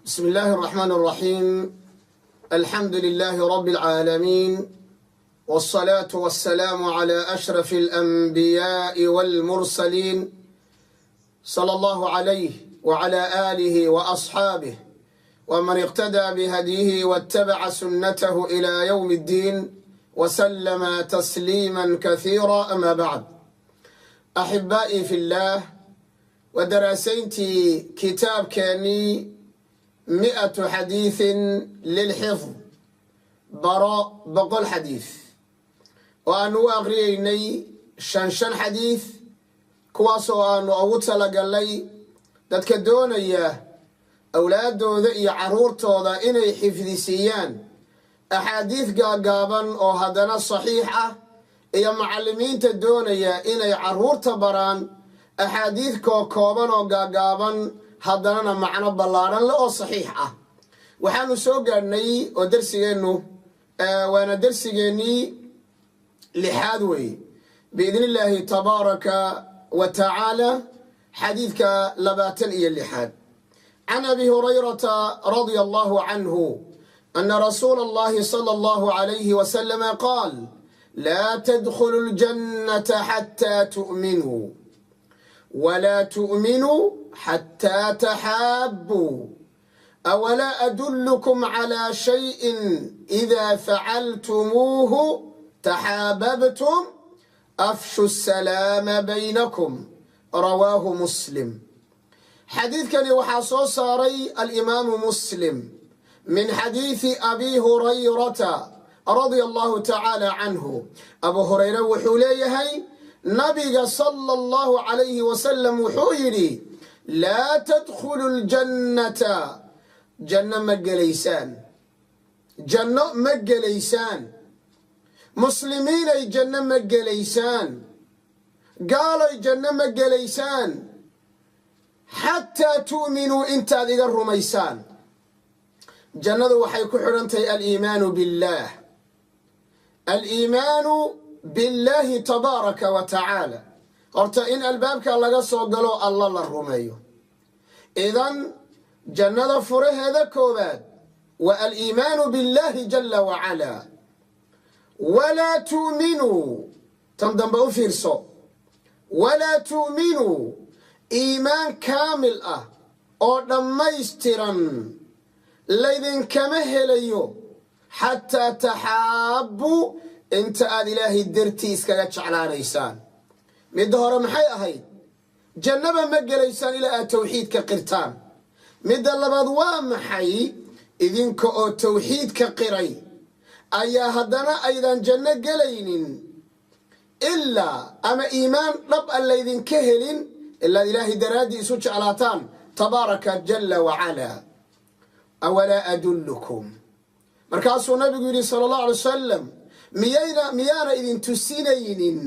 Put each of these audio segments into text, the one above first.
بسم الله الرحمن الرحيم. الحمد لله رب العالمين، والصلاة والسلام على أشرف الأنبياء والمرسلين، صلى الله عليه وعلى آله وأصحابه ومن اقتدى بهديه واتبع سنته إلى يوم الدين وسلم تسليما كثيرا. أما بعد، أحبائي في الله، ودراسينتي kitaabkeenii 100 حديث للحفظ، baro 100 xadiis oo aanu u aqriyeynay shan shan xadiis, kuwaasoo aanu ugu talagalnay dadka doonaya awlaaddooda iyo carruurtooda inay xifdisiiyaan axaadiis gaagaaban oo haddana saxiix ah, iyo macallimiinta doonaya inay carruurta baraan axaadiis koo kooban oo gaagaaban, haddanana macno ballaadhan le oo saxiix ah. Waxaanu soo gaadhnay oo dersigeennu waana dersigeennii lixaad weeye, بإذن الله تبارك وتعالى, xadiidka 26aad. عن أبي هريرة رضي الله عنه أن رسول الله صلى الله عليه وسلم قال: لا تدخلوا الجنة حتى تؤمنوا، ولا تؤمنوا حتى تحابوا. أولا أدلكم على شيء إذا فعلتموه تحاببتم؟ أفشوا السلام بينكم. رواه مسلم. Xadiidkani waxaa soo saaray الإمام مسلم من حديث أبي هريرة رضي الله تعالى عنه. Abu Hurayre wuxuu leeyahay, nabiga صلى الله عليه وسلم wuxuu yidhi: لا تدخلوا الجنة, janno ma gelaysaan, janno ma gelaysaan, muslimiinay, janno ma gelaysaan, gaaloy, janno ma gelaysaan, حتى تؤمنوا, intaad iga rumaysaan. Jannadu waxay ku xidhan tahay الإيمان بالله, الإيمان بالله تبارك وتعالى. Horta in albaabka laga soo galo Alla la rumeeyo. Idan jannada furaheeda koobaad waa الإيمان بالله جل وعلا. ولا تؤمنوا, tan dambe u fiirso, ولا تؤمنوا, iimaan kaamil ah oo dhammaystiran laydinkama helayo, حتى تحابوا, inta aad Ilaahay dartii iskaga jeclaanaysaan. Midda hore maxay ahayd? Jannaba ma gelaysaan ilaa aad tawxiidka qirtaan. Midda labaad waa maxay? Idinka oo tawxiidka qiray ayaa haddana aydan janno gelaynin ilaa ama iimaan dhab a laydinka helin ilaad Ilaahay daraaddii isu jeclaataan تبارك جل وعلا. أولا أدلكم, markaasuu nabigu yidhi صلى الله عليه وسلم, miyayna miyaana idin tusinaynin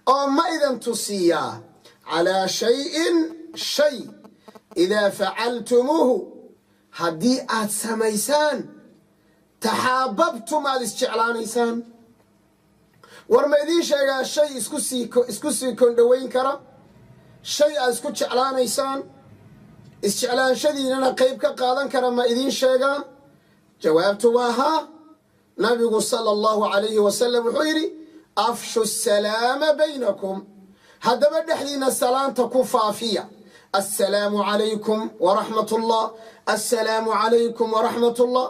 oo ma idin tusiyaa على شيء, shay, إذا فعلتموه, haddii aad samaysaan, تحاببتم, aad isjeclaanaysaan? War ma idiin sheegaa shay isku sii kondhoweyn kara, shay aad isku jeclaanaysaan, isjeclaanshadiinana qayb ka qaadan kara? Ma idiin sheegaa? Jawaabtu waa haa. Nabigu صلى الله عليه وسلم wuxuu yidhi: أفشوا السلام بينكم, haddaba dhexdiina salaanta ku faafiya. السلام عليكم ورحمة الله, السلام عليكم ورحمة الله,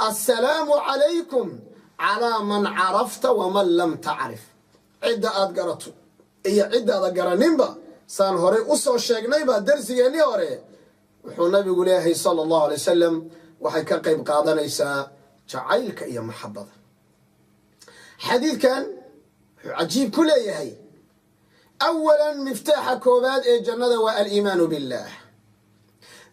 السلام عليكم على من عرفت ومن لم تعرف. Cidda aad garato iyo ciddaada garaninba, saan horey u soo sheegnayba darsigeennii hore, wuxuu nabigu leeyahay صلى الله عليه وسلم, waxay ka qayb qaadanaysaa jacaylka iyo maxabada. Xadiidkan wuxuu cajiib ku leeyahay, أولا, miftaaxa koowaad ee jannada waa الإيمان بالله.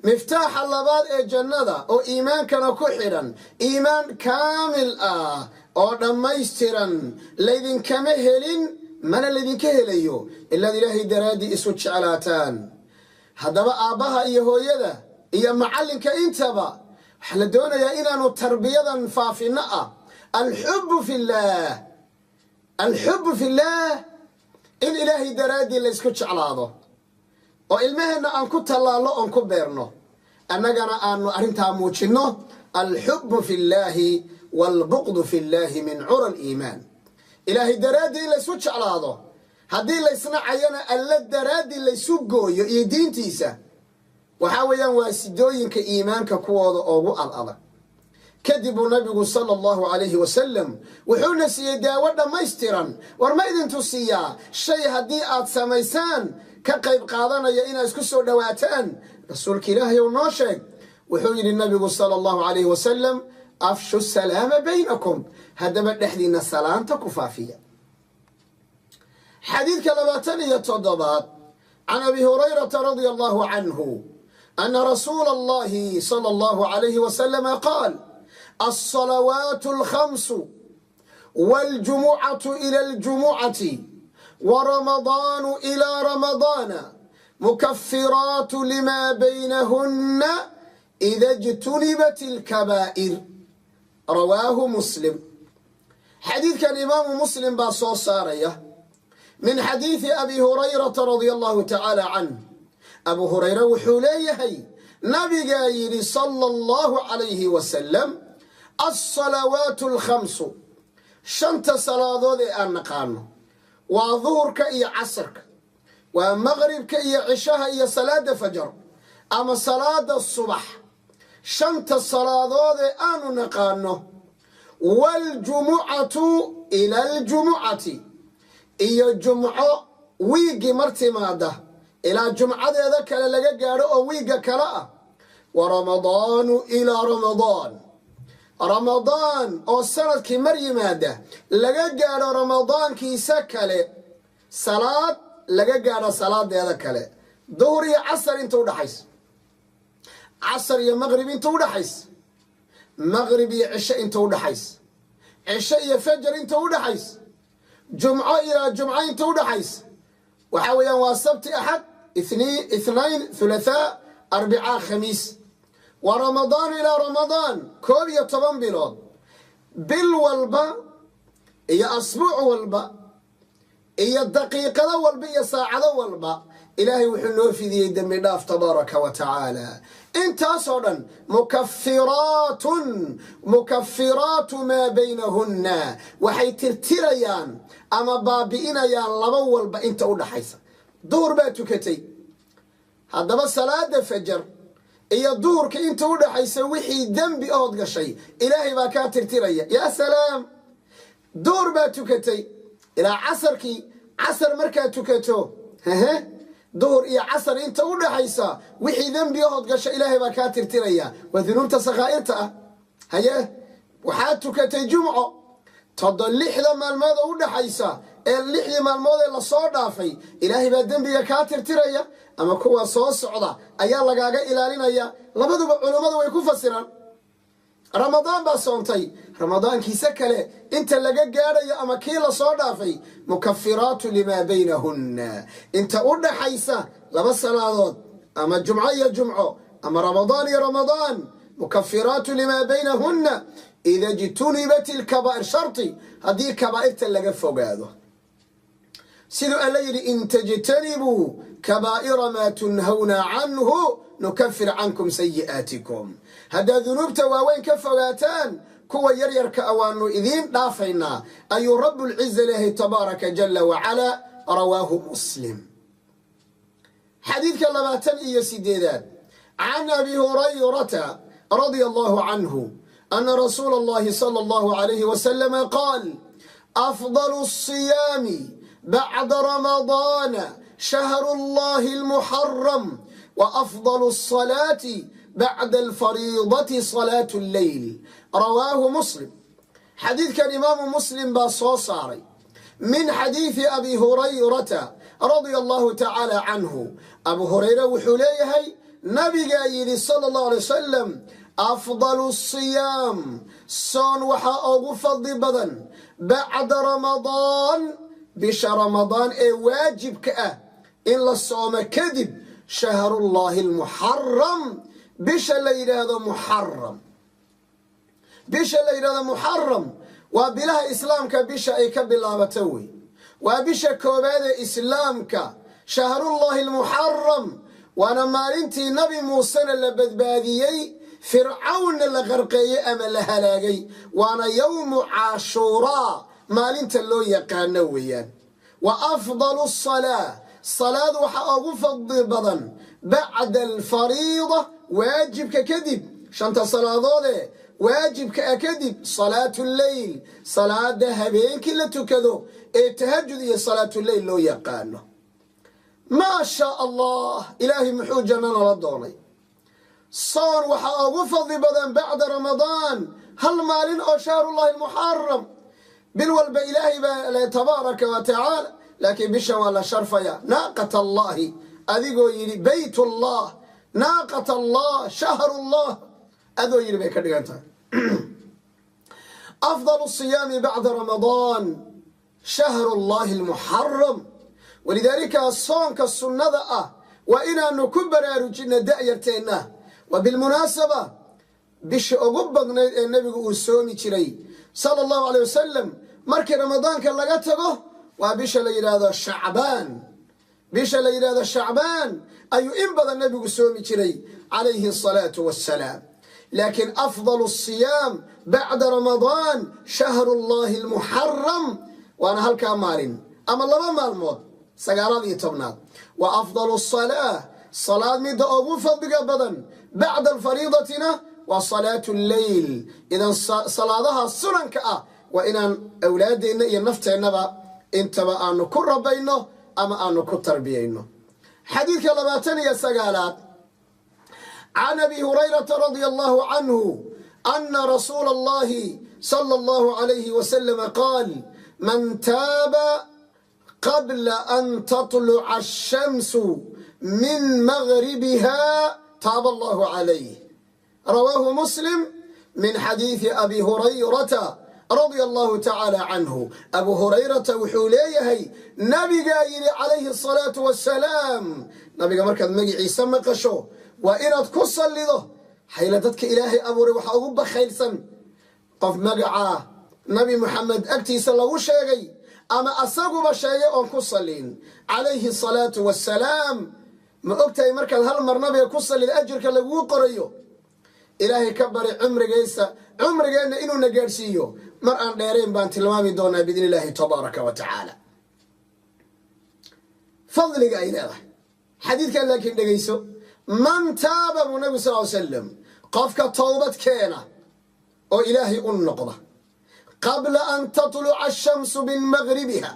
Miftaaxa labaad ee jannada oo iimaankana ku xidhan, iimaan kaamil ah oo dhammaystiran laydinkama helin, mana laydinka helayo ilaad Ilaahay daraaddii isu jeclaataan. Haddaba aabbaha iyo hooyada iyo macallinka intaba waxaa la doonayaa inaanu tarbiyadan faafinno ah الحب في الله, الحب في الله, in Ilaahay daraaddii laysku jeclaado oo ilmaheenna aan ku tallaallo oon ku beerno. Annagana aanu arrintaa muujinno. Alxubu fi llaahi waalbuqdu fi llaahi min cura aliimaan. Ilaahay daraaddii in laysu jeclaado, haddii laysnacayana Alla daraaddii laysu gooyo iyo diintiisa, waxaa weeyaan waa sidooyinka iimaanka kuwooda ugu ad adag. Kadib buu Nabigu sala Allahu calayhi wasalam wuxuuna siiyey daawo dhammaystiran. War ma idin tusiyaa shay haddii aad samaysaan ka qayb qaadanaya inaad isku soo dhowaataan? Rasuulka Ilaahay ou, noo sheeg. Wuxuu yidhi Nabigu sala Allahu calayhi wasalam: "Afshu salaama baynakum." Haddaba dhexdiinna salaanta ku faafiya. Xadiidka 27aad: Can Abi Hurayrata radia Allahu canhu ana rasuula Allahi sala Allahu calayhi wasalama qaal: "Alsalawaat alkhamsu waljumucatu ila aljumucati waramadaanu ila ramadaana mukafiraatu lima baynahunna ida ijtunibat alkabaa'ir." Rawaahu Muslim. Xadiidkan Imaamu Muslim baa soo saaraya, min xadiidi Abi Hurayrata radia Allahu tacaala canh. Abu Hurayra wuxuu leeyahay, Nabigaa yidhi sala Allahu calayhi wasalam: "Alsalawaatu alkhamsu," shanta salaadood ee aan naqaano, waa duhurka iyo casarka, waa maqribka iyo cishaha iyo salaada fajar ama salaada subax, shanta salaadood ee aanu naqaano, waljumucatu ila aljumucati, iyo jumco wiiggii mar timaada ilaa jumcadeeda kale laga gaadho oo wiigga kale ah, wa Ramadaanu ilaa Ramadaan, Ramadaan oo sanadkii mar yimaada laga gaadho Ramadaankiisa kale, salaad laga gaadho salaadeeda kale, duhur iyo casar inta udhaxaysa, casar iyo maqrib inta udhaxaysa, maqrib iyo cisho inta udhaxaysa, cisho iyo fajar inta udhaxaysa, jumco ilaa jumco inta udhaxaysa, waxaa weeyaan waa Sabti, Axad, Ithnain, Thulathaa, Arbicaa, Khamiis, wa Ramadaanu ilaa Ramadaan, 11 bilood, bil walba iyo asbuuc walba iyo daqiiqado walba iyo saacado walba, Ilaahay wuxuu noo fidiyey dembi dhaaf tabaaraka wa tacaala. Intaasoo dhan mukafiraatun, mukafiraatu maa baynahunna, waxay tirtirayaan ama baabi'inayaan laba walba inta u dhaxaysa. Duhur baa tukatay, haddaba salaada fajar iyo duhurka inta u dhaxaysa wixii dembi ood gashay, Ilaahay baa kaa tirtiraya. Yaa salaam! Duhur baa tukatay ilaa casarkii, casar markaad tukato, hehe, duhur iyo casar inta u dhaxaysa wixii dembi ood gasha, Ilaahay baa kaa tirtiraya. Waa dunuubta sakhaa'irta ah. Haye, waxaad tukatay jumco, 6-da maalmood oo u dhaxaysa ee 6dii maalmood ee lasoo dhaafay, Ilaahay baa dembiga kaa tirtiraya ama kuwa soo socda ayaa lagaaga ilaalinaya. Labaduba culummadu way ku fasiraan. Ramadaan baa soontay, Ramadaankiisa kale inta laga gaadhayo ama kii lasoo dhaafay, mukafiraatu limaa baynahunna, inta u dhaxaysa laba salaadood ama jumco iyo jumco ama Ramadaan iyo Ramadaan, mukafiraatu limaa baynahunna ida ijtunibat ilkabaa'ir, sharti haddii kabaa'irta laga fogaado, siduu Alla yidhi: "In tajtanibuu kabaa'ira maa tunhawna canhu nukafir cankum sayi'aatikum." Haddaad dunuubta waaweyn ka fogaataan, kuwa yaryarka a waanu idiin dhaafaynaa, ayuu Rabbulciza leehay tabaaraka jala wacala. Rawaahu Muslim. Xadiidka 28aad: Can Abi Hurayrata radia Allahu canhu ana rasuula Allahi sala Allahu alayhi wasalama qaal: "Afdalu asiyaami bacda Ramadaana shahru Allahi almuxaram, wa afdalu asalaati bacda alfariidati salaatu lleyl." Rawaahu Muslim. Xadiidkan Imaamu Muslim baa soo saaray, min xadiidi Abi Hurayrata radia Allahu tacaala canhu. Abu Hurayra wuxuu leeyahay, Nabigaa yidhi sala Allahu alay wasalam: "Afdalu siyaam," soon waxaa ugu fadli badan, "bacda Ramadaan," bisha Ramadaan ee waajibka ah in la soomo kadib, "shahrullahi almuxaram," bisha la yidhaahdo Muxaram. Bisha la yidhahdo Muxaram waa bilaha Islaamka bisha ay ka bilaabato wey, waa bisha koowaad ee Islaamka. Shahrullahi almuxaram. Waana maalintii Nabi Muusena la badbaadiyey, Fircawnna la qarqeeyey ama la halaagay. Waana yowmu Caashuuraa maalinta loo yaqaano weeyaan. Wa afdalu asalaa, salaad waxaa ugu fadli badan bacda alfariida, waajibka kadib, shanta salaadoodee waajibka ah kadib, salaatu lleyl, salaada habeenkii la tukado ee tahajud iyo salaatuleyl loo yaqaano. Maa shaa Allah, Ilaahay muxuu janno nala doonay! Soon waxaa ugu fadli badan bacda Ramadaan hal maalin oo shahrullahi almuxaram. Bil walba Ilaahay baa le, tabaaraka wa tacaala, laakiin bishan waa la sharfaya. Naaqat Allahi adigoo yidhi, bayt Allah, naaqat Allah, shahrullah adoo yidhi bay ka dhigan tahay. Afdal siyaami bacda Ramadaan shahru llahi almuxaram. Walidaalika soonka sunnada ah waa inaanu ku baraarujina da'yarteenna. Wa bilmunaasaba, bisha ugu badnayd ee Nebigu uu soomi jiray, sala Allahu aleyh wasalam, markii Ramadaanka laga tago, waa bisha la yidhaahdo Shacbaan. Bisha la yidhahdo Shacbaan ayuu in badan Nebigu soomi jiray, calayhi asalaatu wassalaam. Laakiin afdal asiyaam bacda Ramadaan shahru llahi almuxaram, waana halkaa maalin ama 2 maalmood, 9aad iyo 10aad. Wa afdalu asalaa, salaad midda ugu fadliga badan bacda alfariidatina waa salaatu lleyl. Idan salaadaha sunanka ah waa inaan awlaaddeenna iyo nafteennaba intaba aanu ku rabayno ama aanu ku tarbiyayno. Xadiidka 29aad: can Abi Hurayrata radia Allahu canhu ana rasuula Allahi sala Allahu alayhi wasalama qaal: man taaba qabla an tatluca ashamsu min magribiha taaba Allahu calayh. Rawaahu Muslim min xadiidi Abi Hurayrata radia Allahu tacaala canhu. Abu Hurayrata wuxuu leeyahay, nabigaa yidhi, calayhi asalaatu wassalaam. Nabiga markaad magiciisa maqasho waa inaad ku sallido, xayla dadka Ilaahay abuuray waxaa ugu bakhaylsan qof magacaa Nabi Muxamed agtiisa lagu sheegay ama asaguba sheegay oon ku sallin, calayhi asalaatu wassalaam. Ma ogtahay markaad hal mar nabiga ku sallida ajirka laguu qorayo? Ilaahay ka bari cumrigaysa, cumrigeenna inuuna gaadhsiiyo. Mar aan dheerayn baan tilmaami doonaa, biidni Illaahi tabaaraka wa tacaala, fadliga ay leedahay xadiidkan. Laakiin dhegayso: man taaba, buu nabigu sal ly slam, qofka towbad keena oo Ilaahay u noqda qabla an tatluca ashamsu min magribiha,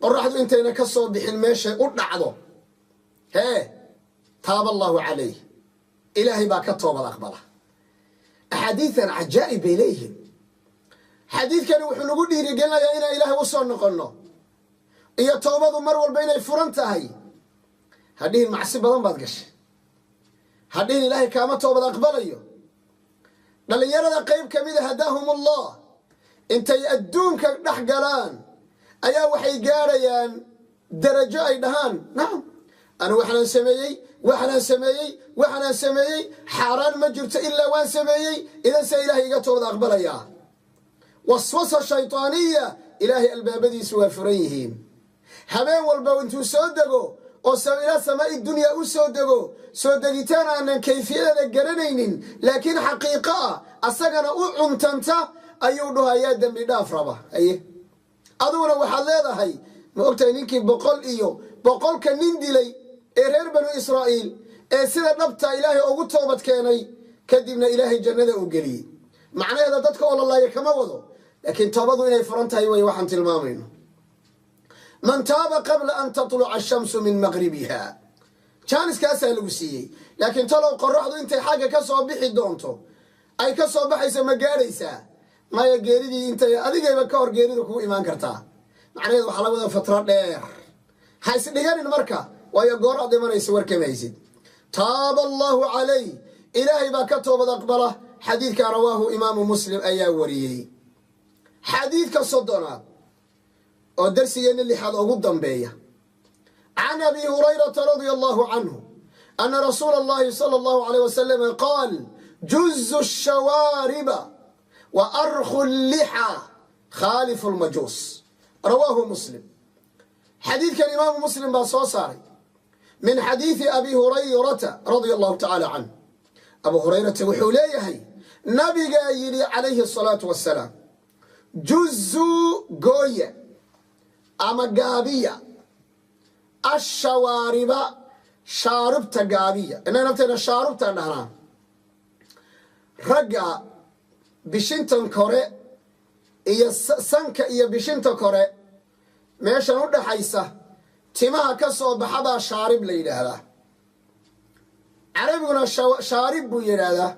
qoraxdu intayna ka soo bixin meeshay u dhacdo, hee, taaba Allahu calayh, Ilaahay baa ka toobad aqbala. Axaadiidan cajaa'ib bay leeyihiin. Xadiidkani wuxuu nagu dhiirigelinayaa inaan Ilaahay u soo noqonno iyo toobadu mar walba inay furan tahay. Hadhihin macsi badan baad gashay, hadhihin Ilaahay kaama toobad aqbalayo. Dhallinyarada qayb ka mida, hadaahum Allah, intay adduunka dhex galaan ayaa waxay gaadhayaan darajo ay dhahaan: nacam, anu waxaanaan sameeyey, waxaanaan sameeyey, waxaanaan sameeyey, xaaraan ma jirto ilaa waan sameeyey, idan se Ilaahay iga toobad aqbalayaa? Waswasa shaytaaniya. Ilaahay albaabadiisu waa furan yihiin. Habeen walba intuu soo dego oo ilaa samaa'i dunyaa u soo dego, soo degitaan aanan kayfiyadeeda garanaynin laakiin xaqiiqo ah, asagana u cuntanta, ayuu dhahayaa: dembi dhaaf raba? Aye, adiguna waxaad leedahay, ma ogtahay ninkii boqol iyo boqolka nin dilay ee reer Banu Israa'iil ee sida dhabta Ilaahay ugu toobad keenay, kadibna Ilaahay jannada uu geliyey? Macnaheeda dadka oo la laayo kama wado, laakiin toobadu inay furan tahay way waxaan tilmaamayno. Man taaba qabla an tatluca ashamsu min maqribiha, jaaniskaasaa lagu siiyey. Laakiin talow qoraxdu intay xagga ka soo bixi doonto, ay ka soo baxayso, ma gaadhaysaa? Maya, geeridii intay adigayba ka hor geeridu kugu imaan kartaa. Macnaheedu waxaa laga wada fatro dheer ha isdhiganin marka, waayo goor aad imanaysa warkama haysid. Taaba Allahu calayh, Ilaahay baa ka toobad aqbala. Xadiidka rawaahu Imaamu Muslim ayaa wariyey. Xadiidka 30aad oo darsigeenna lixaad ugu dambeeya: can Abi Hurayrata radia Allahu canhu ana rasuula Allahi sala Allahu alayh wasalam qaal: juzu shawaariba wa arkhu llixa, khaalifu lmajuus. Rawaahu Muslim. Xadiidkan Imaamu Muslim baa soo saaray. Min xadiidi Abi Hurayrata radia Allahu tacaala canh, Abu Hurayrata wuxuu leeyahay, nabigaa yidhi calayhi asalaatu wassalaam: "Juzuu, gooya ama gaabiya, ashawaariba, shaarubta gaabiya." Innaga nafteena shaarubtaan dhahnaa. Ragga bishintan kore iyo sanka iyo bishinta kore meeshan u dhaxaysa timaha ka soo baxabaa shaarib la yidhaahdaa. Carabiguna shaarib buu yidhaahdaa,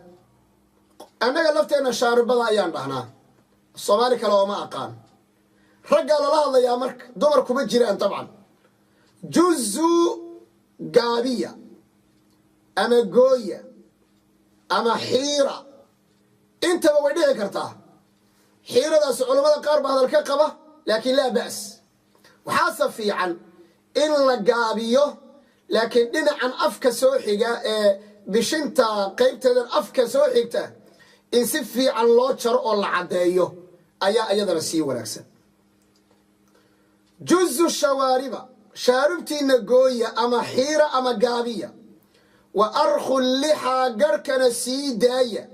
annaga lafteenna shaaribada ayaan dhahnaa. Soomaali kale ooma aqaan. Raggaa lala hadlayaa marka, dumar kuma jiraan dabcan. Juzuu, gaabiya ama gooya ama xiira, intaba way dhici kartaa. Xiiradaas culammada qaar ba hadal ka qaba, laakiin laa ba's, waxaase fiican in la gaabiyo. Laakiin dhinacan afka soo xiga ee bishinta qaybteedan afka soo xigta in si fiican loo jaro oo la caddeeyo ayaa iyadana sii wanaagsan. Juzu shawaariba, shaarubtiina gooya ama xiira ama gaabiya. Wa arkhu lixaa, garhkana sii daaya.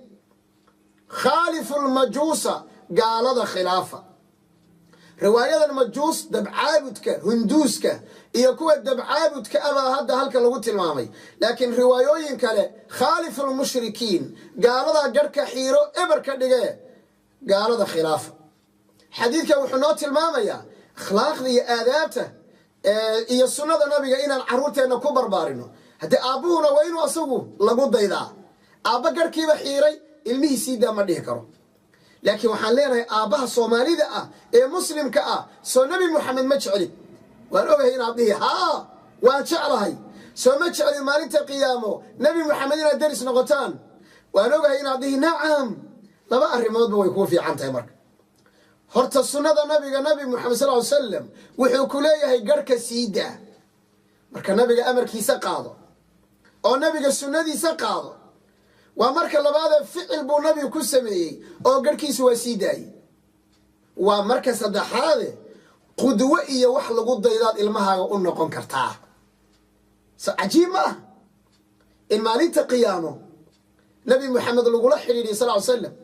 Khaalifu lmajuusa, gaalada khilaafa. Riwaayadan majuus dabcaabudka hunduuska iyo kuwa dabcaabudka abaa hadda halka lagu tilmaamay, laakiin riwaayooyin kale khaalifu lmushrikiin, gaaladaa garhka xiiro eber ka dhigee, gaalada khilaafa. Xadiidkan wuxuu noo tilmaamayaa akhlaaqda iyo aadaabta iyo sunnada nabiga inaan carruurteenna ku barbaarino. Haddii aabbuhuna waa inuu asagu lagu daydaa. Aabba garhkiiba xiiray, ilmihii sii daa ma dhihi karo. Laakiin waxaan leenahay, aabbaha Soomaalida ah ee Muslimka ah, soo Nebi Moxamed ma jeclid? Waan ogahay inaad dhihi "haa, waan jeclahay." Soo ma jeclid maalinta qiyaamo Nebi Moxamed inaad deris noqotaan? Waan ogahay inaad dhihi "nacam." Laba arrimoodba way kuu fiican tahay. Marka horta sunnada nabiga, Nabi Moxamed sal ly salam, wuxuu ku leeyahay garhka sii daa. Marka nabiga amarkiisa qaado oo nabiga sunnadiisa qaado. Waa marka labaadee, ficil buu nabigu ku sameeyey oo garhkiisu waa sii daayey. Waa marka saddexaade, qudwo iyo wax lagu daydaad ilmahaaga u noqon kartaa. So cajiib ma ah in maalinta qiyaamo Nabi Moxamed lagula xidhiidhiy sal ly slam?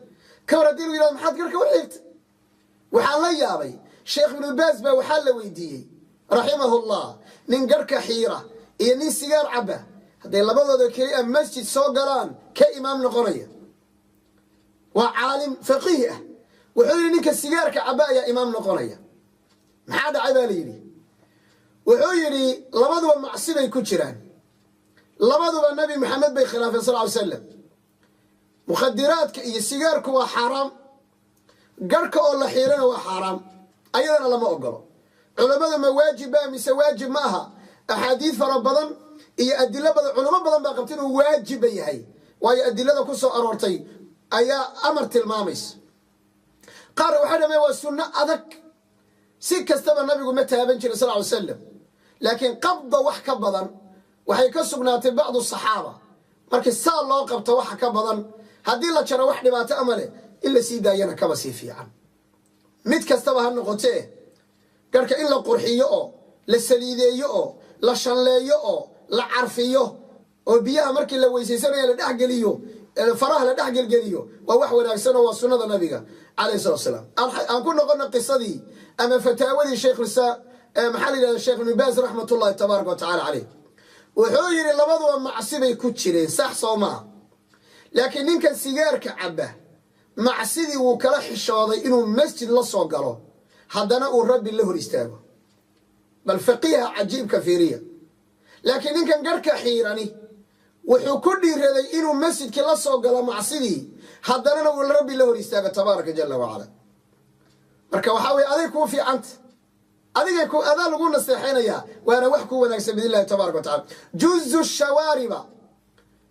Ka hor haddii lagu yihahdo "Maxaad garhka u xiirtay?" Waxaan la yaabay, Sheekh Ibnu Baas baa waxaa la weydiiyey raximahullah, nin garhka xiira iyo nin sigaar cabba hadday labadooda keli a masjid soo galaan, ka imaam noqonaya? Waa caalim faqiih ah. Wuxuu yidhi, "Ninka sigaarka cabba ayaa imaam noqonaya." "Maxaa dhacay?" baa la yidhi. Wuxuu yidhi, "Labaduba macsi bay ku jiraan, labaduba Nabi Maxamed bay khilaafeen sal ly slam. Mukhadiraadka iyo sigaarku waa xaaraam, garhka oo la xiirana waa xaaraam, ayadana lama ogolo. Culammada ma waajibba mise waajib ma aha? Axaadiid fara badan iyo adilo badan, culamo badan baa qabta inuu waajibba yahay, waayo adilada ku soo aroortay ayaa amar tilmaamaysa. Qaar waxay dhameen waa sunno adag, si kastaba nabigu ma taaban jirin sal ly salam, laakiin qabda wax ka badan waxay ka sugnaatay bacdu saxaaba. Markii saa loo qabto waxa ka badan haddii la jaro wax dhibaato ama leh, in la sii daayana kaba sii fiican." Mid kastaba ha noqotee, garhka in la qurxiyo oo la saliideeyo oo la shanleeyo oo la carfiyo oo biyaha markii la weysaysanaya la dhexgeliyo, faraha la dhexgelgeliyo, waa wax wanaagsan oo waa sunnada nabiga calayh salatu salaam. Aan ku noqono qisadii ama fataawadii sheikhulislaam, maxaa la yidhahda, Sheekh Ibnu Baas raxmatullahi tabaaraka wa tacala caleyh. Wuxuu yidhi, labaduba macsi bay ku jireen, sax soo maaha? Laakiin ninkan sigaarka cabba macsidii wuu kala xishooday inuu masjid la soo galo, haddana uu Rabbi la hor istaago. Bal faqiiha cajiibka fiiriya. Laakiin ninkan garhka xiirani wuxuu ku dhiiraday inuu masjidkii la soo galo macsidii, haddanana uu Rabbi la hor istaago tabaaraka jala wacala. Marka waxaa weye, aday kuu fiicanta, adigay ku adaa lagu naseexaynayaa, waana wax ku wanaagsan biidn illahi tabaraka wa tacala. Juzu shawaariba,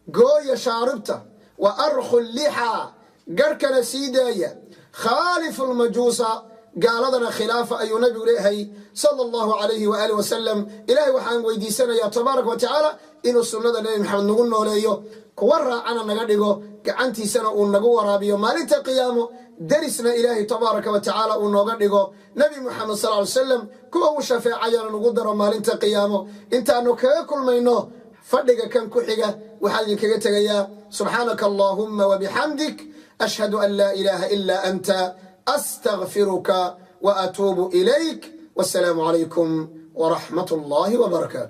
gooya shaaribta, wa arkhu lixaa, garhkana sii daaya, khaalifu lmajuusa, gaaladana khilaafa, ayuu nabigu leeyahay Sala Allahu calayhi waaalih wasalam. Ilahay waxaan weydiisanayaa tabaaraka wa tacaala inuu sunnada Nebi Maxamed nagu nooleeyo, kuwa raacana naga dhigo, gacantiisana uu nagu waraabiyo maalinta qiyaamo, derisna Ilaahay tabaaraka wa tacaala uu nooga dhigo Nebi Moxamed sal ly slam, kuwa uu shafeecayana nagu daro maalinta qiyaamo. Intaanu kaga kulmayno fadhiga kan ku xiga, waxaan idinkaga tegayaa: subxaanaka allahuma wabixamdik, ashhadu an laa ilaaha ila anta, astagfiruka wa atuubu ilayk. Wasalaamu calaykum waraxmat allahi wbarakaatu.